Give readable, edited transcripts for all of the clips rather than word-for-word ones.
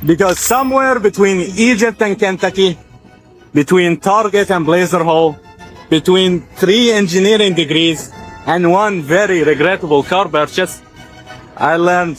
Because somewhere between Egypt and Kentucky, between Target and Blazer Hall, between three engineering degrees and one very regrettable car purchase, I learned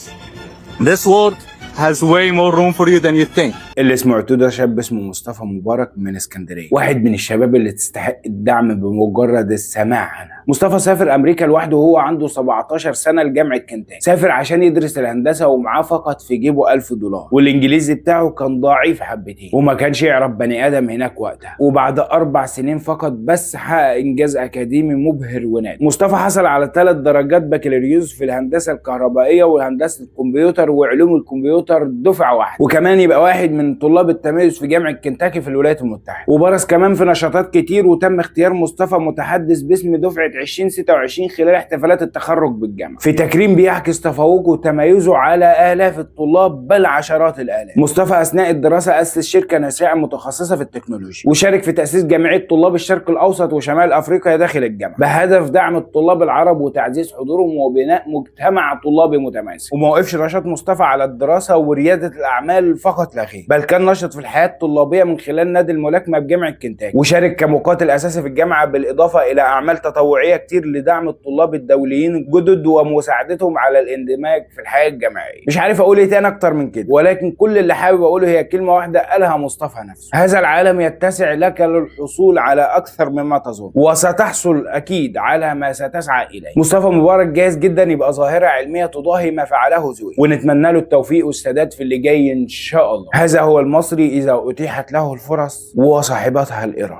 this world has way more room for you than you think. اللي سمعتوه ده شاب اسمه مصطفى مبارك من اسكندريه، واحد من الشباب اللي تستحق الدعم بمجرد السماع عنها. مصطفى سافر امريكا لوحده وهو عنده 17 سنه لجامعه كنتاكي. سافر عشان يدرس الهندسه ومعاه فقط في جيبه 1000 دولار، والانجليزي بتاعه كان ضعيف حبتين وما كانش يعرف بني ادم هناك وقتها. وبعد 4 سنين فقط بس حقق انجاز اكاديمي مبهر ونادر. مصطفى حصل على 3 درجات بكالوريوس في الهندسه الكهربائيه وهندسه الكمبيوتر وعلوم الكمبيوتر دفعه واحده، وكمان يبقى واحد من طلاب التميز في جامعه كنتاكي في الولايات المتحده. وبرز كمان في نشاطات كتير، وتم اختيار مصطفى متحدث باسم دفعه 2026 خلال احتفالات التخرج بالجامعه، في تكريم بيعكس تفوقه وتميزه على الاف الطلاب بل عشرات الالاف. مصطفى اثناء الدراسه اسس شركه ناشئه متخصصه في التكنولوجيا، وشارك في تاسيس جمعيه طلاب الشرق الاوسط وشمال افريقيا داخل الجامعه بهدف دعم الطلاب العرب وتعزيز حضورهم وبناء مجتمع طلابي متماسك. وما وقفش نشاط مصطفى على الدراسه ورياده الاعمال فقط لا غير، بل كان نشط في الحياه الطلابيه من خلال نادي الملاكمه بجامعه كنتاكي، وشارك كمقاتل اساسي في الجامعه، بالاضافه الى اعمال تطوعيه كتير لدعم الطلاب الدوليين الجدد ومساعدتهم على الاندماج في الحياه الجامعيه. مش عارف اقول ايه تاني اكتر من كده، ولكن كل اللي حابب اقوله هي كلمه واحده قالها مصطفى نفسه: هذا العالم يتسع لك للحصول على اكثر مما تظن، وستحصل اكيد على ما ستسعى اليه. مصطفى مبارك جاهز جدا يبقى ظاهره علميه تضاهي ما فعله زويل، ونتمنى له التوفيق والسداد في اللي جاي ان شاء الله. هذا هو المصري اذا اتيحت له الفرص وصاحبتها الاراده.